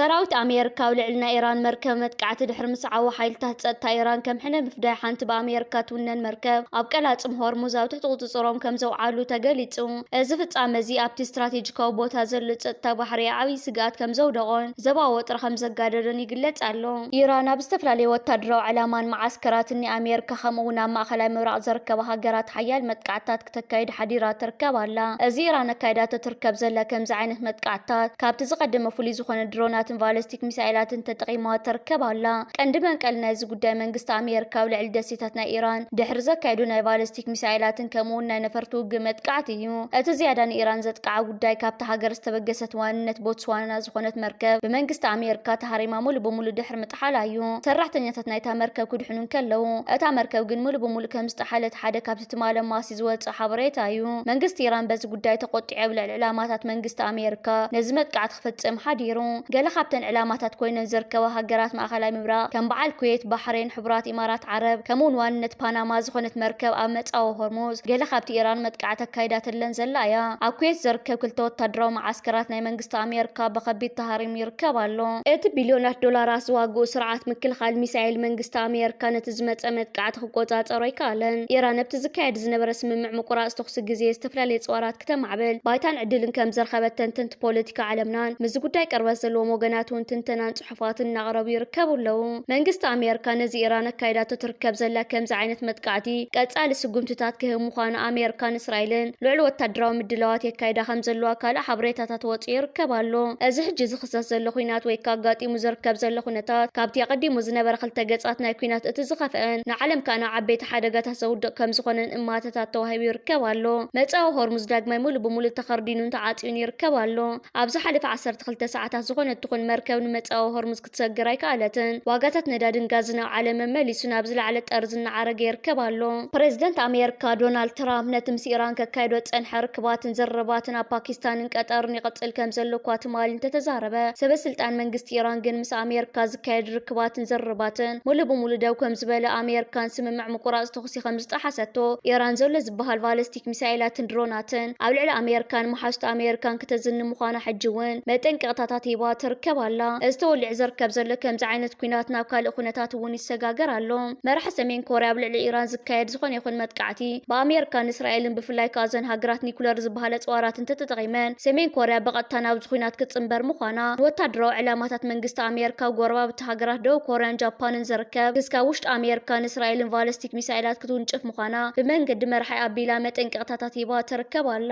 ሰራዊት ኣሜሪካ ኣብ ልዕሊ ናይ ኢራን መርከብ መጥቃዕቲ ድሕሪ ምስዓቡ፣ ሓይልታት ጸጥታ ኢራን ከም ሕነ ምፍዳይ ሓንቲ ብኣሜሪካ ትውነን መርከብ ኣብ ቀላጽም ሆርሙዝ ኣብ ትሕቲ ቁጽጽሮም ከም ዘውዓሉ ተገሊጹ። እዚ ፍጻመ እዚ ኣብቲ ስትራቴጂካዊ ቦታ ዘሎ ጸጥታ ባሕሪ ዓብዪ ስግኣት ከም ዘውደቖን ዘባዊ ወጥሪ ከም ዘጋደዶን ይግለጽ ኣሎ። ኢራን ኣብ ዝተፈላለየ ወታደራዊ ዕላማን መዓስከራትን ናይ ኣሜሪካ፣ ከምኡ እውን ኣብ ማእከላይ ምብራቕ ዝርከባ ሃገራት ሓያል መጥቃዕትታት ክተካይድ ሓዲራ ትርከብ ኣላ። እዚ ኢራን ኣካይዳቶ ትርከብ ዘላ ከምዚ ዓይነት መጥቃዕትታት፣ ካብቲ ዝቐደመ ፍሉይ ዝኾነ ድሮናትን ቫለስቲክ ሚሳይላትን ተጠቒማ ትርከብ ኣላ። ቀንዲ መንቀሊ ናይዚ ጉዳይ፣ መንግስቲ ኣሜሪካ ኣብ ልዕሊ ደሴታት ናይ ኢራን ድሕሪ ዘካየዱ ናይ ቫለስቲክ ሚሳይላትን ከምኡ እውን ናይ ነፈርቲ ውግእ መጥቃዕቲ እዩ። እቲ ዝያዳ ንኢራን ዘጥቅዓ ጉዳይ፣ ካብታ ሃገር ዝተበገሰት ዋንነት ቦትስዋና ዝኾነት መርከብ ብመንግስቲ ኣሜሪካ ተሃሪማ ሙሉ ብሙሉ ድሕሪ ምጥሓላ እዩ። ሰራሕተኛታት ናይታ መርከብ ክድሕኑ እንከለዉ፣ እታ መርከብ ግን ሙሉ ብሙሉ ከም ዝጠሓለት ሓደ ካብቲ ትማሊ ኣማሲ ዝወጸ ሓበሬታ እዩ። መንግስቲ ኢራን በዚ ጉዳይ ተቆጢዑ፣ ኣብ ልዕሊ ዕላማታት መንግስቲ ኣሜሪካ ነዚ መጥቃዕቲ ክፍጽም ሓዲሩ። ገለ ካብተን ዕላማታት ኮይነን ዝርከባ ሃገራት ማእከላይ ምብራቕ፣ ከም በዓል ኩዌት፣ ባሕሬን፣ ሕቡራት ኢማራት ዓረብ፣ ከምኡውን ዋንነት ፓናማ ዝኾነት መርከብ ኣብ መጻወ ሆርሙዝ፣ ገለ ካብቲ ኢራን መጥቃዕቲ ኣካይዳትለን ዘላ እያ። ኣብ ኩዌት ዝርከብ ክልተ ወታደራዊ መዓስከራት ናይ መንግስቲ ኣሜሪካ ብኸቢድ ተሃሪሙ ይርከብ ኣሎ። እቲ ቢልዮናት ዶላራት ዝዋግኡ ስርዓት ምክልኻል ሚሳኤል መንግስቲ ኣሜሪካ፣ ነቲ ዝመጸ መጥቃዕቲ ክቆጻጸሮ ኣይከኣለን። ኢራን ኣብቲ ዝካየድ ዝነበረ ስምምዕ ምቁራጽ ተኹሲ ግዜ፣ ዝተፈላለየ ጽዋራት ክተማዕብል ባይታን ዕድልን ከም ዘርኸበት ተንተንቲ ፖለቲካ ዓለምናን ምስዚ ጉዳይ ቅርበት ዘለዎም ወገናት እውን ትንተናን ጽሑፋትን እናቕረቡ ይርከቡ ኣለዉ። መንግስቲ ኣሜሪካ ነዚ ኢራን ኣካይዳቶ ትርከብ ዘላ ከምዚ ዓይነት መጥቃዕቲ ቀጻሊ ስጉምትታት ክህብ ምዃኑ ኣሜሪካን እስራኤልን ልዑል ወታደራዊ ምድላዋት የካይዳ ከም ዘለዋ ካልእ ሓበሬታታት ወጺኡ ይርከብ ኣሎ። እዚ ሕጂ ዝኽሰት ዘሎ ኲናት ወይ ከኣ ኣጋጢሙ ዝርከብ ዘሎ ኩነታት፣ ካብቲ ኣቐዲሙ ዝነበረ ክልተ ገጻት ናይ ኲናት እቲ ዝኸፍአን፣ ንዓለም ከኣ ናብ ዓበይቲ ሓደጋታት ዘውድቕ ከም ዝኾነን እማተታት ተዋሂቡ ይርከብ ኣሎ። መጻወ ሆርሙዝ ዳግማይ ሙሉ ብሙሉ ተኸርዲኑን ተዓጽዩን ይርከብ ኣሎ። ኣብ ዝሓለፈ ዓሰርተ ክልተ ሰዓታት ዝኾነት ትኹን መርከብ ንመጻወ ሆርሙዝ ክትሰግር ኣይከኣለትን። ዋጋታት ነዳድን ጋዝን ኣብ ዓለም መመሊሱ ናብ ዝለዓለ ጠርዚ እናዓረገ ይርከብ ኣሎ። ፕሬዝደንት ኣሜሪካ ዶናልድ ትራምፕ፣ ነቲ ምስ ኢራን ከካይዶ ዝጸንሐ ርክባትን ዝርርባትን ኣብ ፓኪስታንን ቀጠርን ይቕጽል ከም ዘሎ እኳ ትማሊ እንተተዛረበ፣ ሰበ ስልጣን መንግስቲ ኢራን ግን ምስ ኣሜሪካ ዝካየድ ርክባትን ዝርርባትን ሙሉ ብሙሉ ደው ከም ዝበለ፣ ኣሜሪካን ስምምዕ ምቁራጽ ተኹሲ ከም ዝጠሓሰቶ፣ ኢራን ዘሎ ዝበሃል ባለስቲክ ሚሳይላትን ድሮናትን ኣብ ልዕሊ ኣሜሪካን መሓዙት ኣሜሪካን ክተዝኒ ምዃና ሕጂ እውን መጠንቀቕታታት ሂባ ትርከብ ኣላ። እዚ ተወሊዑ ዝርከብ ዘሎ ከምዚ ዓይነት ኲናት ናብ ካልእ ኩነታት እውን ይሰጋገር ኣሎ። መራሒ ሰሜን ኮርያ ኣብ ልዕሊ ኢራን ዝካየድ ዝኾነ ይኹን መጥቃዕቲ፣ ብኣሜሪካን እስራኤልን፣ ብፍላይ ከኣ እዘን ሃገራት ኒኩለር ዝበሃለ ጽዋራት እንተተጠቒመን፣ ሰሜን ኮርያ ብቐጥታ ናብዚ ኲናት ክትጽንበር ምዃና፣ ንወታደራዊ ዕላማታት መንግስቲ ኣሜሪካ ኣብ ጎረባብቲ ሃገራት ደቡብ ኮርያን ጃፓንን ዝርከብ ክስካብ ውሽጢ ኣሜሪካን እስራኤልን ቫለስቲክ ሚሳይላት ክትውንጭፍ ምዃና ብመንገዲ መርሓይ ኣቢላ መጠንቀቕታታት ሂባ ትርከብ ኣላ።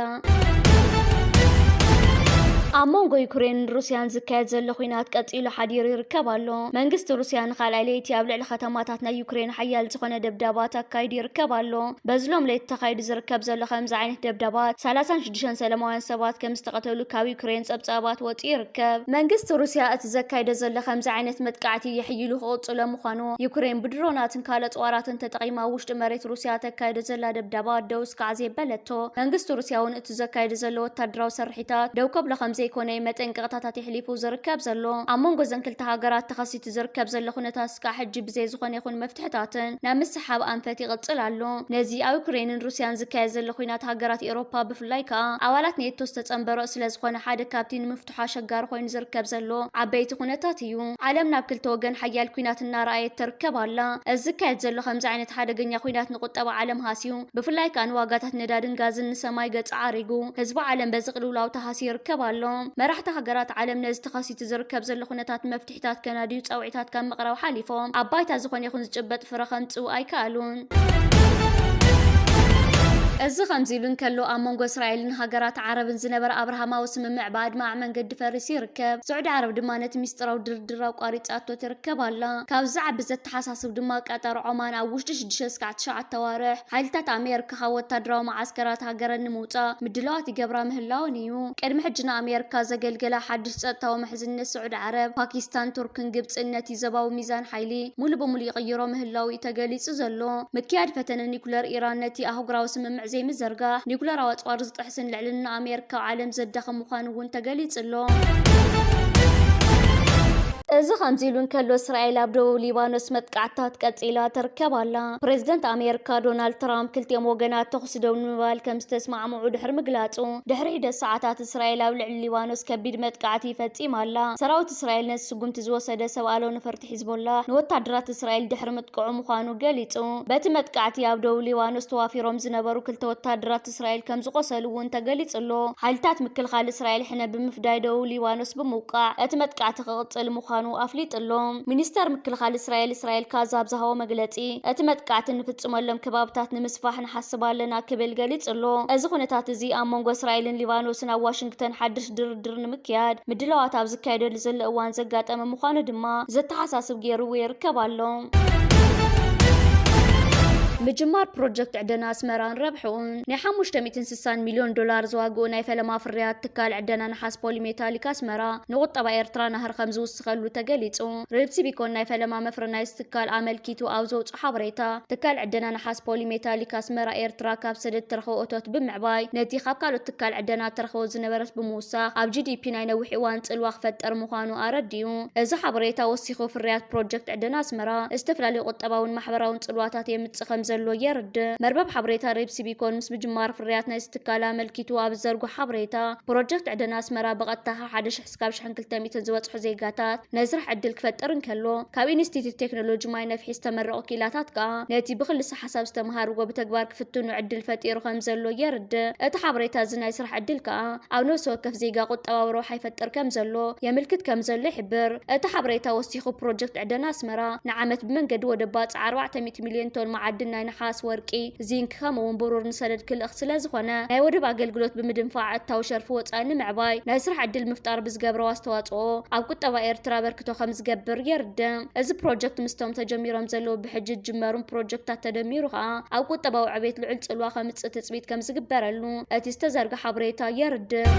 ኣብ መንጎ ዩክሬንን ሩስያን ዝካየድ ዘሎ ኲናት ቀጺሉ ሓዲሩ ይርከብ ኣሎ። መንግስቲ ሩስያ ንኻልኣይ ለይቲ ኣብ ልዕሊ ከተማታት ናይ ዩክሬን ሓያል ዝኾነ ደብዳባት ኣካይዱ ይርከብ ኣሎ። በዚ ሎም ለይቲ ተኻይዱ ዝርከብ ዘሎ ከምዚ ዓይነት ደብዳባት፣ ሰላሳን ሽዱሽተን ሰላማውያን ሰባት ከም ዝተቐተሉ ካብ ዩክሬን ጸብጻባት ወጺኡ ይርከብ። መንግስቲ ሩስያ እቲ ዘካይዶ ዘሎ ከምዚ ዓይነት መጥቃዕቲ የሕይሉ ክቕጽሎ ምዃኑ፣ ዩክሬን ብድሮናትን ካልእ ጸዋራትን ተጠቒማ ኣብ ውሽጢ መሬት ሩስያ ተካይዶ ዘላ ደብዳባት ደው እስካዕ ዘየበለቶ፣ መንግስቲ ሩስያ እውን እቲ ዘካይዶ ዘሎ ወታደራዊ ስርሒታት ደው ከብሎ ከም ዘይኮነ መጠንቀቕታታት የሕሊፉ ዝርከብ ዘሎ። ኣብ መንጎ እዘን ክልተ ሃገራት ተኸሲቱ ዝርከብ ዘሎ ኩነታት እስካዕ ሕጂ ብዘይ ዝኾነ ይኹን መፍትሕታትን ናብ ምስሓብ ኣንፈት ይቕጽል ኣሎ። ነዚ ኣብ ዩክሬንን ሩስያን ዝካየድ ዘሎ ኲናት፣ ሃገራት ኤውሮፓ ብፍላይ ከኣ ኣባላት ኔቶ ዝተጸንበሮ ስለ ዝኾነ፣ ሓደ ካብቲ ንምፍትሑ ኣሸጋሪ ኮይኑ ዝርከብ ዘሎ ዓበይቲ ኩነታት እዩ። ዓለም ናብ ክልተ ወገን ሓያል ኲናት እናረኣየት ትርከብ ኣላ። እዚ ዝካየድ ዘሎ ከምዚ ዓይነት ሓደገኛ ኲናት ንቁጠባ ዓለም ሃስዩ፣ ብፍላይ ከኣ ንዋጋታት ነዳድን ጋዝን ንሰማይ ገጹ ዓሪጉ፣ ህዝቢ ዓለም በዚ ቅልውላው ተሃስዩ ይርከብ ኣሎ። መራሕቲ ሃገራት ዓለም ነዚ ተኸሲቱ ዝርከብ ዘሎ ኩነታት መፍትሒታት ከናድዩ ጻውዒታት ካብ ምቕራብ ሓሊፎም፣ ኣብ ባይታ ዝኾነ ይኹን ዝጭበጥ ፍረ ከምጽኡ ኣይከኣሉን። እዚ ከምዚ ኢሉ እንከሎ፣ ኣብ መንጎ እስራኤልን ሃገራት ዓረብን ዝነበረ ኣብርሃማዊ ስምምዕ ብኣድማዒ መንገዲ ፈሪሱ ይርከብ። ስዑዲ ዓረብ ድማ ነቲ ሚስጥራዊ ድርድር ኣቋሪጻቶ ትርከብ ኣላ። ካብዚ ዝዓቢ ዘተሓሳስብ ድማ፣ ቀጠር ዖማን ኣብ ውሽጢ ሽዱሽተ እስካዕ ትሽዓተ ኣዋርሕ ሓይልታት ኣሜሪካ ካብ ወታደራዊ መዓስከራት ሃገረን ንምውጻእ ምድላዋት ይገብራ ምህላወን እዩ። ቅድሚ ሕጂ ንኣሜሪካ ዘገልገላ ሓድሽ ጸጥታዊ ምሕዝነት ስዑዲ ዓረብ፣ ፓኪስታን፣ ቱርክን ግብጽን ነቲ ዞባዊ ሚዛን ሓይሊ ሙሉ ብሙሉ ይቕይሮ ምህላው እዩ ተገሊጹ ዘሎ። ምክያድ ፈተነ ኒኩለር ኢራን ነቲ ኣህጉራዊ ስምምዕ ዘይምዝርጋሕ፣ ኒኩለራዊ ኣጽዋር ዝጥሕስን ልዕልና ኣሜሪካ ኣብ ዓለም ዘዳኽም ምዃኑ እውን ተገሊጹ ኣሎ። እዚ ከምዚ ኢሉ እንከሎ፣ እስራኤል ኣብ ደቡብ ሊባኖስ መጥቃዕትታት ቀጺላ ትርከብ ኣላ። ፕሬዝደንት ኣሜሪካ ዶናልድ ትራምፕ ክልቲኦም ወገናት ተኹሲ ደው ንምባል ከም ዝተስማዕምዑ ድሕሪ ምግላጹ፣ ድሕሪ ሒደት ሰዓታት እስራኤል ኣብ ልዕሊ ሊባኖስ ከቢድ መጥቃዕቲ ፈጺማ ኣላ። ሰራዊት እስራኤል ነዚ ስጉምቲ ዝወሰደ ሰብ ኣልቦ ነፈርቲ ሒዝቦላ ንወታደራት እስራኤል ድሕሪ ምጥቅዑ ምዃኑ ገሊጹ። በቲ መጥቃዕቲ ኣብ ደቡብ ሊባኖስ ተዋፊሮም ዝነበሩ ክልተ ወታደራት እስራኤል ከም ዝቆሰሉ እውን ተገሊጹ ኣሎ። ሓይልታት ምክልኻል እስራኤል ሕነ ብምፍዳይ ደቡብ ሊባኖስ ብምውቃዕ እቲ መጥቃዕቲ ክቕጽል ምዃኑ ኣፍሊጡ ኣሎ። ሚኒስተር ምክልኻል እስራኤል እስራኤል ካዝ ኣብ ዝሃቦ መግለጺ፣ እቲ መጥቃዕቲ ንፍጽመሎም ከባብታት ንምስፋሕ ንሓስብ ኣለና ክብል ገሊጹ ኣሎ። እዚ ኩነታት እዚ ኣብ መንጎ እስራኤልን ሊባኖስን ኣብ ዋሽንግተን ሓድሽ ድርድር ንምክያድ ምድላዋት ኣብ ዝካየደሉ ዘሎ እዋን ዘጋጠመ ምዃኑ ድማ ዘተሓሳስብ ገይርዎ ይርከብ ኣሎ። ምጅማር ፕሮጀክት ዕደና ኣስመራን ረብሕኡን። ናይ ሓሙሽተ ሚእትን ስሳን ሚልዮን ዶላር ዝዋግኡ ናይ ፈለማ ፍርያት ትካል ዕደና ነሓስ ፖሊሜታሊክ ኣስመራ ንቁጠባ ኤርትራ ናህሪ ከም ዝውስኸሉ ተገሊጹ። ሬድሲ ቢኮን ናይ ፈለማ መፍረ ናይዚ ትካል ኣመልኪቱ ኣብ ዘውጽኦ ሓበሬታ፣ ትካል ዕደና ነሓስ ፖሊሜታሊክ ኣስመራ ኤርትራ ካብ ሰደድ ትረኽቦ እቶት ብምዕባይ፣ ነቲ ካብ ካልኦት ትካል ዕደና ትረኽቦ ዝነበረት ብምውሳኽ፣ ኣብ ጂ ዲ ፒ ናይ ነዊሕ እዋን ጽልዋ ክፈጥር ምዃኑ ኣረዲኡ። እዚ ሓበሬታ ወሲኹ፣ ፍርያት ፕሮጀክት ዕደና ኣስመራ ዝተፈላለዩ ቁጠባውን ማሕበራውን ጽልዋታት የምጽእ ከም ዘሎ የርድእ። መርበብ ሓበሬታ ሬድሲ ቢኮን ምስ ምጅማር ፍርያት ናይዚ ትካል ኣመልኪቱ ኣብ ዝዘርግሖ ሓበሬታ፣ ፕሮጀክት ዕደና ኣስመራ ብቐጥታ ካብ ሓደ ሽሕ እስካብ ሽሕን ክልተ ሚእትን ዝበጽሑ ዜጋታት ናይ ስራሕ ዕድል ክፈጥር እንከሎ፣ ካብ ኢንስቲትዩት ቴክኖሎጂ ማይ ነፍሒ ዝተመረቑ ክኢላታት ከኣ ነቲ ብክልሰ ሓሳብ ዝተምሃርዎ ብተግባር ክፍትኑ ዕድል ፈጢሩ ከም ዘሎ የርድእ። እቲ ሓበሬታ እዚ ናይ ስራሕ ዕድል ከኣ ኣብ ነፍሲ ወከፍ ዜጋ ቁጠባዊ ረብሓ ይፈጥር ከም ዘሎ የምልክት ከም ዘሎ ይሕብር። እቲ ሓበሬታ ወሲኹ፣ ፕሮጀክት ዕደና ኣስመራ ንዓመት ብመንገዲ ወደብ ባጽዕ ኣርባዕተ ሚእቲ ሚልዮን ቶን መዓድን ናይ ነሓስ፣ ወርቂ፣ ዚንክ ከምኡ እውን ብሩር ንሰደድ ክልእኽ ስለ ዝኾነ፣ ናይ ወደብ ኣገልግሎት ብምድንፋዕ እታዊ ሸርፊ ወጻኢ ንምዕባይ ናይ ስራሕ ዕድል ምፍጣር ብዝገብሮ ኣስተዋጽኦ ኣብ ቁጠባ ኤርትራ ኣበርክቶ ከም ዝገብር የርድእ። እዚ ፕሮጀክት ምስቶም ተጀሚሮም ዘለዉ ብሕጂ ዝጅመሩን ፕሮጀክታት ተደሚሩ ከኣ ኣብ ቁጠባዊ ዕቤት ልዑል ጽልዋ ከምጽእ ትጽቢት ከም ዝግበረሉ እቲ ዝተዘርግሐ ሓበሬታ የርድእ።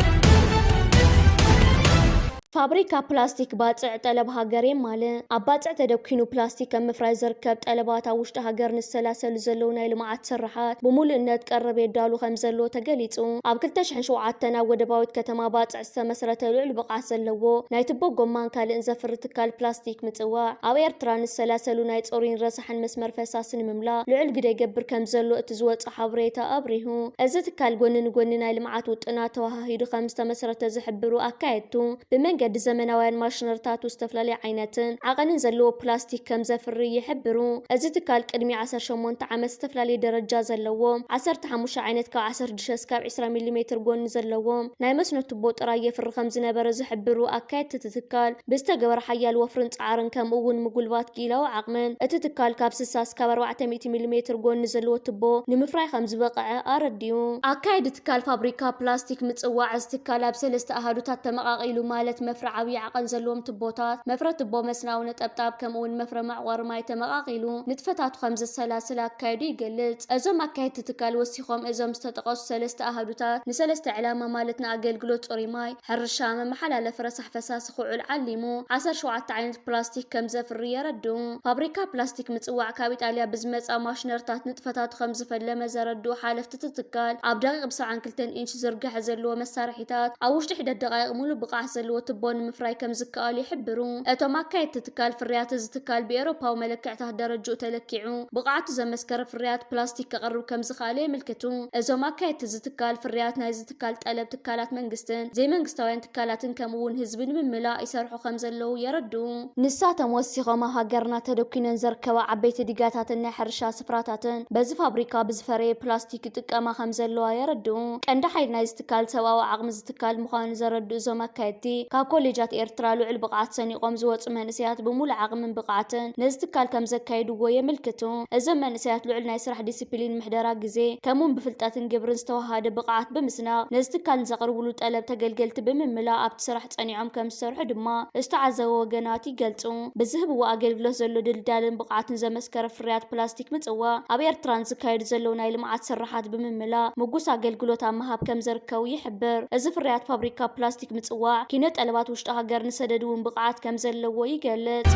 ፋብሪካ ፕላስቲክ ባጽዕ ጠለብ ሃገር የማልእ። ኣብ ባጽዕ ተደኲኑ ፕላስቲክ ኣብ ምፍራይ ዝርከብ ጠለባት ኣብ ውሽጢ ሃገር ንዝሰላሰሉ ዘለዉ ናይ ልምዓት ስራሓት ብምሉእነት ቀረብ የዳሉ ከም ዘሎ ተገሊጹ። ኣብ ክልተ ሽሕን ሸውዓተን ኣብ ወደባዊት ከተማ ባጽዕ ዝተመስረተ ልዑል ብቕዓት ዘለዎ ናይ ቱቦ ጎማን ካልእን ዘፍሪ ትካል ፕላስቲክ ምጽዋዕ፣ ኣብ ኤርትራ ንዝሰላሰሉ ናይ ጽሩይን ረሳሕን መስመር ፈሳሲ ንምምላእ ልዑል ግደ ይገብር ከም ዘሎ እቲ ዝወጸ ሓበሬታ ኣብሪሁ። እዚ ትካል ጎኒ ንጎኒ ናይ ልምዓት ውጥናት ተወሃሂዱ ከም ዝተመስረተ ዝሕብሩ ኣካየድቱ፣ ብመንገዲ ዘመናውያን ማሽነሪታት ዝተፈላለዩ ዓይነትን ዓቐንን ዘለዎ ፕላስቲክ ከም ዘፍሪ ይሕብሩ። እዚ ትካል ቅድሚ ዓሰርተ ሸሞንተ ዓመት ዝተፈላለዩ ደረጃ ዘለዎም ዓሰርተ ሓሙሽተ ዓይነት ካብ ዓሰርተ ሽዱሽተ እስካብ ዕስራ ሚሊ ሜትር ጎኒ ዘለዎም ናይ መስኖ ቱቦ ጥራይ የፍሪ ከም ዝነበረ ዝሕብሩ ኣካየድቲ እቲ ትካል፣ ብዝተገበረ ሓያል ወፍርን ጻዕርን ከምኡ እውን ምጉልባት ክኢላዊ ዓቕምን እቲ ትካል ካብ ስሳ እስካብ ኣርባዕተ ሚእቲ ሚሊ ሜትር ጎኒ ዘለዎ ቱቦ ንምፍራይ ከም ዝበቕዐ ኣረዲኡ። ኣካየዲ ትካል ፋብሪካ ፕላስቲክ ምጽዋዕ፣ እዚ ትካል ኣብ ሰለስተ ኣሃዱታት ተመቓቒሉ፣ ማለት መፍረ ዓብዪ ዓቐን ዘለዎም ቱቦታት፣ መፍረ ቱቦ መስናዊ ነጠብጣብ፣ ከምኡ እውን መፍረ መዕቆሪ ማይ ተመቓቒሉ ንጥፈታቱ ከም ዘሰላስል ኣካይዱ ይገልጽ። እዞም ኣካየድቲ ትካል ወሲኾም፣ እዞም ዝተጠቐሱ ሰለስተ ኣሃዱታት ንሰለስተ ዕላማ፣ ማለት ንኣገልግሎት ጽሩይ ማይ፣ ሕርሻ፣ መመሓላለፊ ረሳሕ ፈሳሲ ክውዕል ዓሊሙ ዓሰርተ ሸውዓተ ዓይነት ፕላስቲክ ከም ዘፍሪ የረድኡ። ፋብሪካ ፕላስቲክ ምጽዋዕ ካብ ኢጣልያ ብዝመጻ ማሽነርታት ንጥፈታቱ ከም ዝፈለመ ዘረድኡ ሓለፍቲ እቲ ትካል፣ ኣብ ደቂቕ ብሰብዓን ክልተን ኢንች ዝርግሐ ዘለዎ መሳርሒታት ኣብ ውሽጢ ሒደት ደቃይቕ ሙሉእ ብቕዓት ዘለዎ ቱቦ ንምፍራይ ከም ዝከኣል ይሕብሩ። እቶም ኣካየድቲ ትካል፣ ፍርያት እዚ ትካል ብኤውሮፓዊ መለክዕታት ደረጅኡ ተለኪዑ ብቕዓቱ ዘመስከረ ፍርያት ፕላስቲክ ከቕርብ ከም ዝኸኣለ የምልክቱ። እዞም ኣካየድቲ እዚ ትካል፣ ፍርያት ናይዚ ትካል ጠለብ ትካላት መንግስትን ዘይመንግስታውያን ትካላትን ከምኡ እውን ህዝቢ ንምምላእ ይሰርሑ ከም ዘለዉ የረድኡ። ንሳቶም ወሲኾም፣ ኣብ ሃገርና ተደኲነን ዝርከባ ዓበይቲ ዲጋታትን ናይ ሕርሻ ስፍራታትን በዚ ፋብሪካ ብዝፈረየ ፕላስቲክ ይጥቀማ ከም ዘለዋ የረድኡ። ቀንዲ ሓይሊ ናይዚ ትካል ሰብኣዊ ዓቕሚ እዚ ትካል ምዃኑ ዘረድኡ እዞም ኣካየድቲ፣ ካብ ኮሌጃት ኤርትራ ልዑል ብቕዓት ሰኒቖም ዝወጹ መንእሰያት ብሙሉእ ዓቕምን ብቕዓትን ነዚ ትካል ከም ዘካይድዎ የምልክቱ። እዞም መንእሰያት ልዑል ናይ ስራሕ ዲሲፕሊን፣ ምሕደራ ግዜ፣ ከምኡውን ብፍልጠትን ግብርን ዝተወሃደ ብቕዓት ብምስናቕ፣ ነዚ ትካል ንዘቕርብሉ ጠለብ ተገልገልቲ ብምምላእ ኣብቲ ስራሕ ጸኒዖም ከም ዝሰርሑ ድማ ዝተዓዘቡ ወገናት ይገልጹ። ብዝህብዎ ኣገልግሎት ዘሎ ድልዳልን ብቕዓትን ዘመስከረ ፍርያት ፕላስቲክ ምጽዋዕ፣ ኣብ ኤርትራ ንዝካየዱ ዘለዉ ናይ ልምዓት ስራሓት ብምምላእ ምጉስ ኣገልግሎት ኣብ ምሃብ ከም ዘርከቡ ይሕብር። እዚ ፍርያት ፋብሪካ ፕላስቲክ ምጽዋዕ፣ ኪነ ጠለባት ውሽጢ ሃገር ንሰደድ እውን ብቕዓት ከም ዘለዎ ይገልጽ።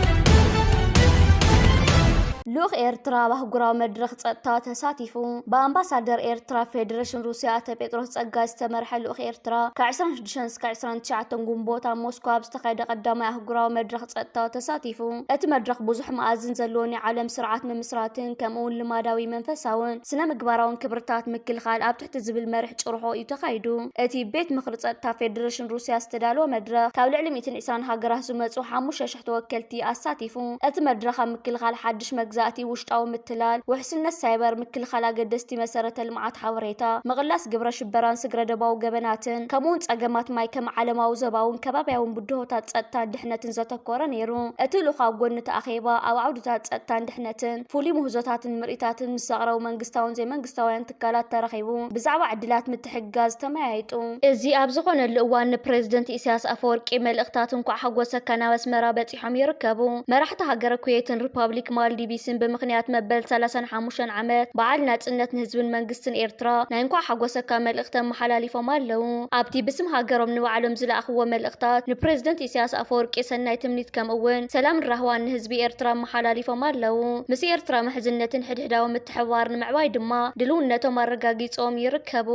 ልኡኽ ኤርትራ ኣብ ኣህጉራዊ መድረኽ ጸጥታ ተሳቲፉ። ብኣምባሳደር ኤርትራ ኣብ ፌደሬሽን ሩስያ ኣቶ ጴጥሮስ ጸጋይ ዝተመርሐ ልኡኽ ኤርትራ ካብ ዕስራን ሽዱሽተን እስካብ ዕስራን ትሽዓተን ግንቦት ኣብ ሞስኮ ኣብ ዝተኻየደ ቀዳማይ ኣህጉራዊ መድረኽ ጸጥታ ተሳቲፉ። እቲ መድረኽ ብዙሕ መኣዝን ዘለዎ ናይ ዓለም ስርዓት ምምስራትን ከምኡ እውን ልማዳዊ መንፈሳውን ስነ ምግባራውን ክብርታት ምክልኻል ኣብ ትሕቲ ዝብል መርሕ ጭርሖ እዩ ተኻይዱ። እቲ ቤት ምኽሪ ጸጥታ ፌደሬሽን ሩስያ ዝተዳለወ መድረኽ ካብ ልዕሊ ሚእትን ዕስራን ሃገራት ዝመጹ ሓሙሽተ ሽሕ ተወከልቲ ኣሳቲፉ። እቲ መድረኽ ኣብ ምክልኻል ሓድሽ መግዛእቲ፣ ውሽጣዊ ምትላል፣ ውሕስነት ሳይበር፣ ምክልኻል ኣገደስቲ መሰረተ ልምዓት ሓበሬታ፣ ምቕላስ ግብረ ሽበራን ስግረ ዶባዊ ገበናትን፣ ከምኡውን ጸገማት ማይ ከም ዓለማዊ ዞባውን ከባብያውን ብድሆታት ጸጥታን ድሕነትን ዘተኮረ ነይሩ። እቲ ልኡኽ ኣብ ጎኒ እቲ ኣኼባ ኣብ ዓውድታት ጸጥታን ድሕነትን ፍሉይ ምህዞታትን ምርኢታትን ምስ ዘቕረቡ መንግስታውን ዘይመንግስታውያን ትካላት ተረኺቡ ብዛዕባ ዕድላት ምትሕግጋዝ ተመያይጡ። እዚ ኣብ ዝኾነሉ እዋን ንፕሬዝደንት ኢሳያስ ኣፈወርቂ መልእኽታት እንኳዕ ሓጎሰካ ናብ ኣስመራ በጺሖም ይርከቡ። መራሕቲ ሃገረ ኩዌትን ሪፓብሊክ ማልዲቪስን ብምኽንያት መበል ሰላሳን ሓሙሽተን ዓመት በዓል ናጽነት ንህዝብን መንግስትን ኤርትራ ናይ እንኳዕ ሓጎሰካ መልእኽቲ ኣመሓላሊፎም ኣለዉ። ኣብቲ ብስም ሃገሮም ንባዕሎም ዝለኣኽዎ መልእኽታት ንፕሬዝደንት ኢሳያስ ኣፈወርቂ ሰናይ ትምኒት ከምኡ እውን ሰላምን ራህዋን ንህዝቢ ኤርትራ ኣመሓላሊፎም ኣለዉ። ምስ ኤርትራ ምሕዝነትን ሕድሕዳዊ ምትሕብባር ንምዕባይ ድማ ድልውነቶም ኣረጋጊጾም ይርከቡ።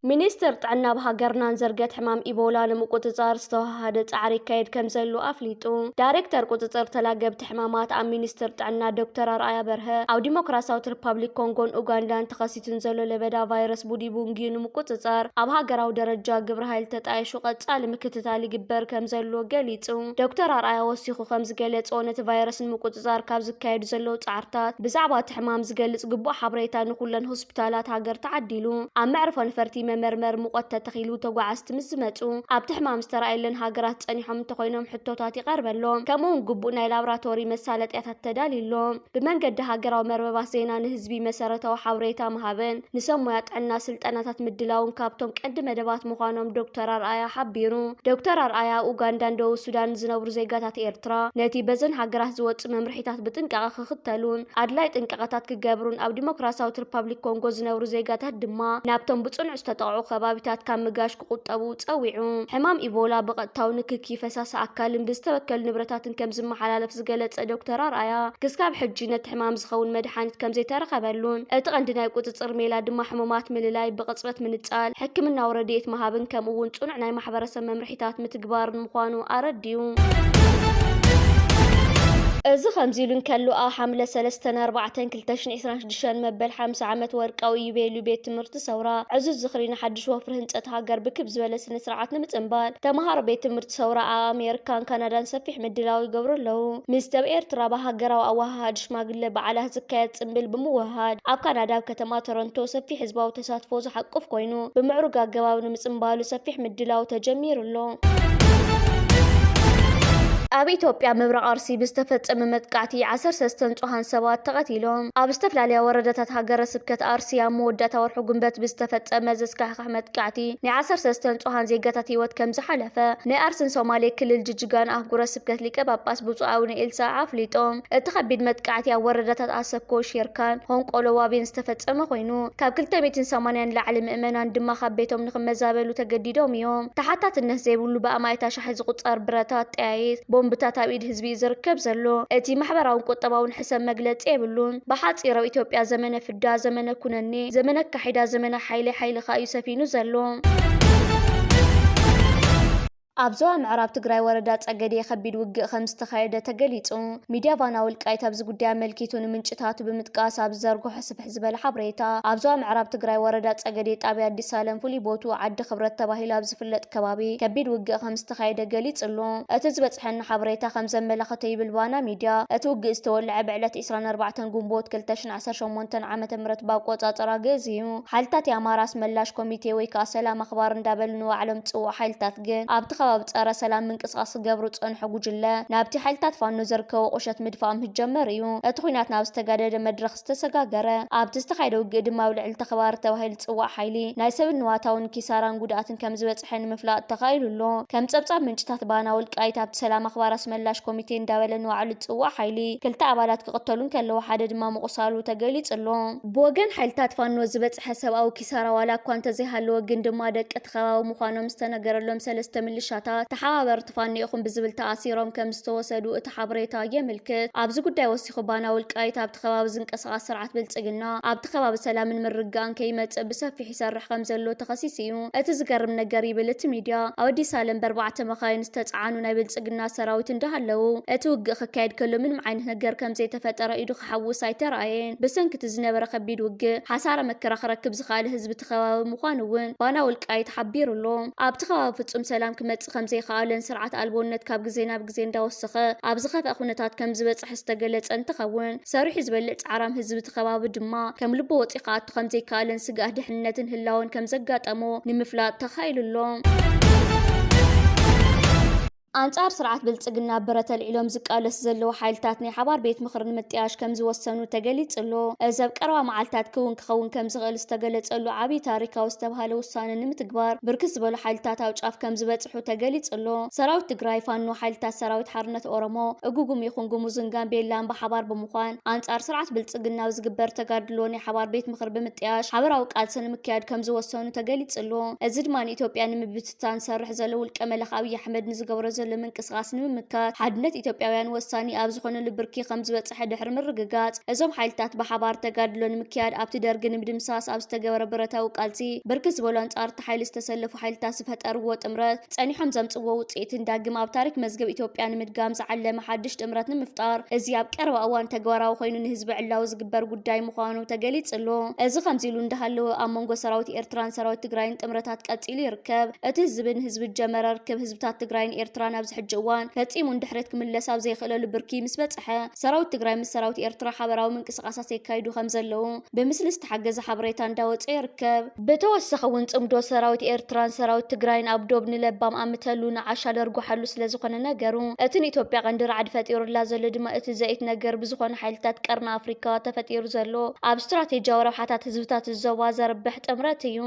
ሚኒስትር ጥዕና ኣብ ሃገርና ንዝርገት ሕማም ኢቦላ ንምቁጽጻር ዝተወሃሃደ ጻዕሪ ይካየድ ከም ዘሎ ኣፍሊጡ። ዳይሬክተር ቁጽጽር ተላገብቲ ሕማማት ኣብ ሚኒስትር ጥዕና ዶክተር ኣርኣያ በርሀ፣ ኣብ ዲሞክራሲያዊት ሪፓብሊክ ኮንጎን ኡጋንዳን ተኸሲቱን ዘሎ ለበዳ ቫይረስ ቡዲቡንጊ ንምቁጽጻር ኣብ ሃገራዊ ደረጃ ግብረ ሃይሊ ተጣይሹ ቀጻሊ ምክትታል ይግበር ከም ዘሎ ገሊጹ። ዶክተር ኣርኣያ ወሲኹ ከም ዝገለጾ፣ ነቲ ቫይረስ ንምቁጽጻር ካብ ዝካየዱ ዘለዉ ጻዕርታት ብዛዕባ እቲ ሕማም ዝገልጽ ግቡእ ሓበሬታ ንኹለን ሆስፒታላት ሃገር ተዓዲሉ። ኣብ መዕርፎ ነፈርቲ መመርመር ሙቐት ተተኺሉ፣ ተጓዓዝቲ ምስ ዝመጹ ኣብቲ ሕማም ዝተራእየለን ሃገራት ጸኒሖም እንተኾይኖም ሕቶታት ይቐርበሎም። ከምኡ እውን ግቡእ ናይ ላብራቶሪ መሳለጥያታት ተዳልዩሎም። ብመንገዲ ሃገራዊ መርበባት ዜና ንህዝቢ መሰረታዊ ሓበሬታ ምሃብን ንሰብ ሞያ ጥዕና ስልጠናታት ምድላውን ካብቶም ቀንዲ መደባት ምዃኖም ዶክተር ኣርኣያ ሓቢሩ። ዶክተር ኣርኣያ ኣብ ኡጋንዳን ደቡብ ሱዳንን ዝነብሩ ዜጋታት ኤርትራ ነቲ በዘን ሃገራት ዝወጽእ መምርሒታት ብጥንቃቐ ክኽተሉን ኣድላይ ጥንቃቐታት ክገብሩን ኣብ ዲሞክራሲያዊት ሪፓብሊክ ኮንጎ ዝነብሩ ዜጋታት ድማ ናብቶም ብጽኑዕ ዝተጠቕዑ ከባቢታት ካብ ምጋሽ ክቑጠቡ ጸዊዑ። ሕማም ኢቦላ ብቐጥታዊ ንክኪ ፈሳሲ ኣካልን ብዝተበከሉ ንብረታትን ከም ዝመሓላለፍ ዝገለጸ ዶክተር ኣርኣያ፣ ክስካብ ሕጂ ነቲ ሕማም ዝኸውን መድሓኒት ከም ዘይተረኸበሉን እቲ ቀንዲ ናይ ቁጽጽር ሜላ ድማ ሕሙማት ምልላይ፣ ብቕጽበት ምንጻል፣ ሕክምናዊ ረድኤት ምሃብን ከምኡ እውን ጽኑዕ ናይ ማሕበረሰብ መምርሒታት ምትግባርን ምዃኑ ኣረዲኡ። እዚ ከምዚ ኢሉ እንከሎ፣ ኣብ ሓምለ ሰለስተን ኣርባዕተን ክልተ ሽሕን ዕስራን ሽዱሽተን መበል ሓምሳ ዓመት ወርቃዊ ኢዮቤልዩ ቤት ትምህርቲ ሰውራ ዕዙዝ ዝኽሪ ንሓድሽ ወፍሪ ህንጸት ሃገር ብክብ ዝበለ ስነ ስርዓት ንምጽንባል ተመሃሮ ቤት ትምህርቲ ሰውራ ኣብ ኣሜሪካን ካናዳን ሰፊሕ ምድላው ይገብሩ ኣለዉ። ምስ ደብ ኤርትራ ብሃገራዊ ኣወሃሃዲ ሽማግለ በዓላት ዝካየድ ጽምብል ብምውህሃድ ኣብ ካናዳ ኣብ ከተማ ቶሮንቶ ሰፊሕ ህዝባዊ ተሳትፎ ዝሓቁፍ ኮይኑ ብምዕሩግ ኣገባብ ንምጽንባሉ ሰፊሕ ምድላው ተጀሚሩ ኣሎ። ኣብ ኢትዮጵያ ምብራቕ ኣርሲ ብዝተፈጸመ መጥቃዕቲ ዓሰርተ ሰለስተ ንጹሃን ሰባት ተቐቲሎም። ኣብ ዝተፈላለያ ወረዳታት ሃገረ ስብከት ኣርሲ ኣብ መወዳእታ ወርሒ ጉንበት ብዝተፈጸመ ዘስካሕክሕ መጥቃዕቲ ናይ ዓሰርተ ሰለስተ ንጹሃን ዜጋታት ህይወት ከም ዝሓለፈ ናይ ኣርሲን ሶማሌ ክልል ጅጅጋን ኣህጉረ ስብከት ሊቀ ጳጳስ ብፁዕ ኣቡነ ኤልሳ ኣፍሊጦም። እቲ ከቢድ መጥቃዕቲ ኣብ ወረዳታት ኣሰኮ፣ ሼርካን ሆንቆሎ ዋቤን ዝተፈጸመ ኮይኑ፣ ካብ ክልተ ሚእትን ሰማንያን ንላዕሊ ምእመናን ድማ ካብ ቤቶም ንኽመዛበሉ ተገዲዶም እዮም። ተሓታትነት ዘይብሉ ብኣማኢት ኣሻሓት ዝቑጸር ብረታት፣ ጠያይት፣ ቦምብታት ኣብ ኢድ ህዝቢ እዩ ዝርከብ ዘሎ። እቲ ማሕበራውን ቁጠባውን ሕሰም መግለጺ የብሉን። ብሓጺር ኣብ ኢትዮጵያ ዘመነ ፍዳ፣ ዘመነ ኩነኔ፣ ዘመነ ኣካሒዳ፣ ዘመነ ሓይሊ፣ ሓይሊ ከኣ እዩ ሰፊኑ ዘሎ። ኣብ ዞባ ምዕራብ ትግራይ ወረዳ ጸገዴ ከቢድ ውግእ ከም ዝተኻየደ ተገሊጹ። ሚድያ ፋና ወልቃይት ኣብዚ ጉዳይ ኣመልኪቱ ንምንጭታቱ ብምጥቃስ ኣብ ዝዘርግሖ ስፍሕ ዝበለ ሓበሬታ፣ ኣብ ዞባ ምዕራብ ትግራይ ወረዳ ጸገዴ ጣብያ ኣዲስ ኣለም ፍሉይ ቦትኡ ዓዲ ክብረት ተባሂሉ ኣብ ዝፍለጥ ከባቢ ከቢድ ውግእ ከም ዝተኻየደ ገሊጹ ኣሎ። እቲ ዝበጽሐና ሓበሬታ ከም ዘመላኸቶ ይብል ባና ሚድያ፣ እቲ ውግእ ዝተወልዐ ብዕለት ዕስራን ኣርባዕተን ግንቦት ክልተ ሽሕን ዓሰርተ ሸሞንተን ዓመተ ምህረት ብኣቆጻጽራ ግእዝ እዩ። ሓይልታት የኣማራ ኣስመላሽ ኮሚቴ ወይ ከኣ ሰላም ኣኽባር እንዳበሉ ንባዕሎም ዝጽውዑ ሓይልታት ግን ኣብቲ ከባቢ ጸረ ሰላም ምንቅስቓስ ክገብሩ ዝጸንሑ ጉጅለ ናብቲ ሓይልታት ፋኖ ዘርከቦ ቁሸት ምድፋኦም ክጀመር እዩ። እቲ ኲናት ናብ ዝተጋደደ መድረኽ ዝተሰጋገረ። ኣብቲ ዝተኻየደ ውግእ ድማ ኣብ ልዕሊ ተኸባሪ ተባሂሉ ዝጽዋዕ ሓይሊ ናይ ሰብን ንዋታውን ኪሳራን ጉድኣትን ከም ዝበጽሐ ንምፍላጥ ተኻኢሉ ኣሎ። ከም ጸብጻብ ምንጭታት ባና ወልቃይት ኣብቲ ሰላም ኣኽባር ኣስመላሽ ኮሚቴ እንዳበለ ንባዕሉ ዝጽዋዕ ሓይሊ ክልተ ኣባላት ክቕተሉ እንከለዉ ሓደ ድማ ምቑሳሉ ተገሊጹ ኣሎ። ብወገን ሓይልታት ፋኖ ዝበጽሐ ሰብኣዊ ኪሳራ ዋላ እኳ እንተዘይሃለወ ግን ድማ ደቂ እቲ ከባቢ ምዃኖም ዝተነገረሎም ሰለስተ ምልሻ ሻታት ተሓባበርቲ ፋኖ ኢኹም ብዝብል ተኣሲሮም ከም ዝተወሰዱ እቲ ሓበሬታ የምልክት። ኣብዚ ጉዳይ ወሲኹ ባና ወልቃይት ኣብቲ ከባቢ ዝንቀሳቐስ ስርዓት ብልጽግና ኣብቲ ከባቢ ሰላምን ምርግጋእን ከይመጽእ ብሰፊሕ ይሰርሕ ከም ዘሎ ተኸሲሱ እዩ። እቲ ዝገርም ነገር ይብል እቲ ሚድያ፣ ኣብ ኣዲስ ኣለም በርባዕተ መኻይን ዝተጻዕኑ ናይ ብልጽግና ሰራዊት እንዳሃለዉ እቲ ውግእ ክካየድ ከሎ ምንም ዓይነት ነገር ከም ዘይተፈጠረ ኢዱ ክሓውስ ኣይተራእየን። ብሰንኪ እቲ ዝነበረ ከቢድ ውግእ ሓሳረ መከራ ክረክብ ዝኸኣለ ህዝቢ እቲ ከባቢ ምዃኑ እውን ባና ወልቃይት ሓቢሩ ኣሎ። ኣብቲ ከባቢ ፍጹም ሰላም ክመጽእ ከም ዘይከኣለን ስርዓት ኣልቦነት ካብ ግዜ ናብ ግዜ እንዳወሰኸ ኣብ ዝኸፍአ ኩነታት ከም ዝበጽሐ ዝተገለጸ እንትኸውን፣ ሰሪሑ ዝበልዕ ጻዕራም ህዝቢ እቲ ከባቢ ድማ ከም ልቡ ወጺኡ ክኣቱ ከም ዘይከኣለን ስግኣት ድሕንነትን ህላወን ከም ዘጋጠሞ ንምፍላጥ ተኻኢሉ ኣሎ። ኣንጻር ስርዓት ብልጽግና ብረት ኣልዒሎም ዝቃለስ ዘለዉ ሓይልታት ናይ ሓባር ቤት ምኽሪ ንምጥያሽ ከም ዝወሰኑ ተገሊጹ ኣሎ። እዚ ኣብ ቀረባ መዓልታት ክውን ክኸውን ከም ዝኽእል ዝተገለጸሉ ዓብዪ ታሪካዊ ዝተባህለ ውሳነ ንምትግባር ብርክት ዝበሉ ሓይልታት ኣብ ጫፍ ከም ዝበጽሑ ተገሊጹ ኣሎ። ሰራዊት ትግራይ፣ ፋኖ፣ ሓይልታት ሰራዊት ሓርነት ኦሮሞ፣ እጉጉም ይኹን ጉሙዝን ጋምቤላን ብሓባር ብምዃን ኣንጻር ስርዓት ብልጽግና ኣብ ዝግበር ተጋድሎ ናይ ሓባር ቤት ምኽሪ ብምጥያሽ ሓበራዊ ቃልሲ ንምክያድ ከም ዝወሰኑ ተገሊጹ ኣሎ። እዚ ድማ ንኢትዮጵያ ንምብትታን ዝሰርሕ ዘሎ ውልቀ መላኺ ኣብይ ኣሕመድ ንዝገብሮ ዘሎ ምንቅስቓስ ንምምካት ሓድነት ኢትዮጵያውያን ወሳኒ ኣብ ዝኾነሉ ብርኪ ከም ዝበጽሐ ድሕሪ ምርግጋጽ፣ እዞም ሓይልታት ብሓባር ተጋድሎ ንምክያድ ኣብቲ ደርጊ ንምድምሳስ ኣብ ዝተገበረ ብረታዊ ቃልሲ ብርክት ዝበሉ ኣንጻር እቲ ሓይሊ ዝተሰለፉ ሓይልታት ዝፈጠርዎ ጥምረት ጸኒሖም ዘምጽዎ ውጽኢትን ዳግም ኣብ ታሪክ መዝገብ ኢትዮጵያ ንምድጋም ዝዓለመ ሓድሽ ጥምረት ንምፍጣር እዚ ኣብ ቀረባ እዋን ተግባራዊ ኮይኑ ንህዝቢ ዕላዊ ዝግበር ጉዳይ ምዃኑ ተገሊጹ ኣሎ። እዚ ከምዚ ኢሉ እንዳሃለወ ኣብ መንጎ ሰራዊት ኤርትራን ሰራዊት ትግራይን ጥምረታት ቀጺሉ ይርከብ። እቲ ህዝቢ ንህዝቢ ዝጀመረ ርክብ ህዝብታት ትግራይን ኤርትራን ኣብዚ ሕጂ እዋን ፈጺሙ ንድሕሪት ክምለስ ኣብ ዘይኽእለሉ ብርኪ ምስ በጽሐ ሰራዊት ትግራይ ምስ ሰራዊት ኤርትራ ሓበራዊ ምንቅስቓሳት የካይዱ ከም ዘለዉ ብምስሊ ዝተሓገዘ ሓበሬታ እንዳወጸ ይርከብ። ብተወሳኺ እውን ጽምዶ ሰራዊት ኤርትራን ሰራዊት ትግራይን ኣብ ዶብ ንለባም ኣምተሉ ንዓሻ ደርጉሓሉ ስለ ዝኾነ ነገሩ። እቲ ንኢትዮጵያ ቀንዲ ራዕዲ ፈጢሩላ ዘሎ ድማ እቲ ዘይት ነገር ብዝኾነ ሓይልታት ቀርኒ ኣፍሪካ ተፈጢሩ ዘሎ ኣብ ስትራቴጂያዊ ረብሓታት ህዝብታት ዞባ ዘርብሕ ጥምረት እዩ።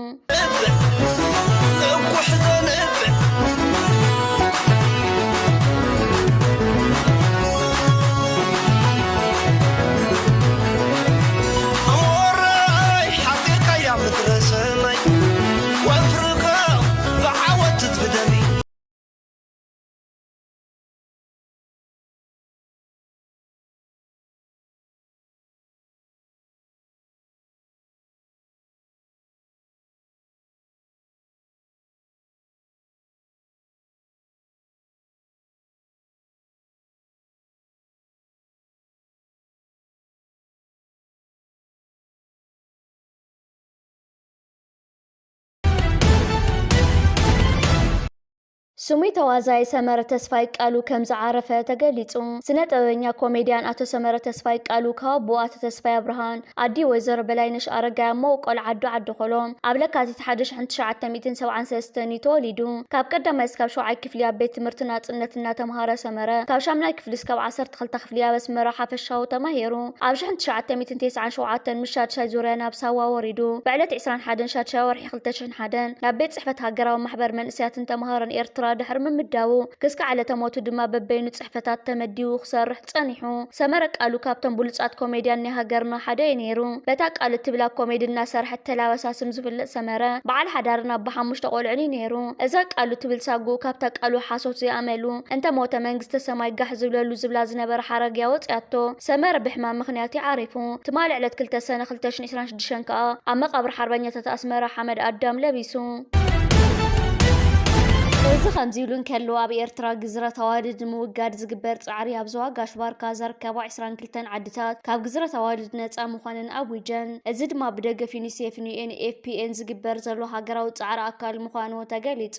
ስሙይ ተዋዛይ ሰመረ ተስፋይ ቃሉ ከም ዝዓረፈ ተገሊጹ። ስነ ጥበበኛ ኮሜድያን ኣቶ ሰመረ ተስፋይ ቃሉ ካብ ኣቦኡ ኣቶ ተስፋይ ኣብርሃን ኣዲ ወይዘሮ በላይነሽ ኣረጋይ ኣብ መበቆል ዓዱ ዓዲ ኮሎም ኣብ ለካቲት ሓደ ሺሕ ትሽዓተ ሚእትን ሰብዓን ሰለስተን እዩ ተወሊዱ። ካብ ቀዳማይ እስካብ ሸውዓይ ክፍሊ ኣብ ቤት ትምህርቲ ናጽነት እናተምሃረ ሰመረ ካብ ሻምናይ ክፍሊ እስካብ ዓሰርተ ክልተ ክፍሊ ኣብ ኣስመራ ሓፈሻዊ ተማሂሩ። ኣብ ሺሕ ትሽዓተ ሚእትን ተስዓን ሸውዓተን ምስ ሻድሻይ ዙርያ ናብ ሳዋ ወሪዱ። ብዕለት ዕስራን ሓደን ሻድሻይ ወርሒ ክልተ ሽሕን ሓደን ናብ ቤት ጽሕፈት ሃገራዊ ማሕበር መንእሰያትን ተምሃሮን ኤርትራ ድሕሪ ምምዳቡ ክስካዕ ዕለተ ሞቱ ድማ በበይኑ ጽሕፈታት ተመዲቡ ክሰርሕ ጸኒሑ። ሰመረ ቃሉ ካብቶም ብሉጻት ኮሜድያን ናይ ሃገርና ሓደ እዩ ነይሩ። በታ ቃሉ እትብል ኣብ ኮሜዲ እናሰርሐ ተላበሳ ስም ዝፍለጥ ሰመረ በዓል ሓዳርን ኣቦ ሓሙሽተ ቆልዑን እዩ ነይሩ። እዛ ቃሉ እትብል ሳጉኡ ካብታ ቃሉ ሓሶት ዘይኣመሉ እንተ ሞተ መንግስተ ሰማይ ጋሕ ዝብለሉ ዝብላ ዝነበረ ሓረግ እያ ወጺኣቶ። ሰመረ ብሕማም ምኽንያት እዩ ዓሪፉ። ትማሊ ዕለት ክልተ ሰነ ክልተ ሽሕን ዕስራን ሽዱሽተን ከኣ ኣብ መቓብር ሓርበኛታት ኣስመራ ሓመድ ኣዳም ለቢሱ። እዚ ከምዚ ኢሉ እንከሎ፣ ኣብ ኤርትራ ግዝረት ኣዋልድ ንምውጋድ ዝግበር ጻዕሪ ኣብ ዞባ ጋሽ ባርካ ዘርከባ ዕስራን ክልተን ዓድታት ካብ ግዝረት ኣዋልድ ነጻ ምዃነን ኣዊጀን። እዚ ድማ ብደገፍ ዩኒሴፍን ዩ ኤን ኤፍ ፒ ኤን ዝግበር ዘሎ ሃገራዊ ጻዕሪ ኣካል ምዃኑ ተገሊጹ።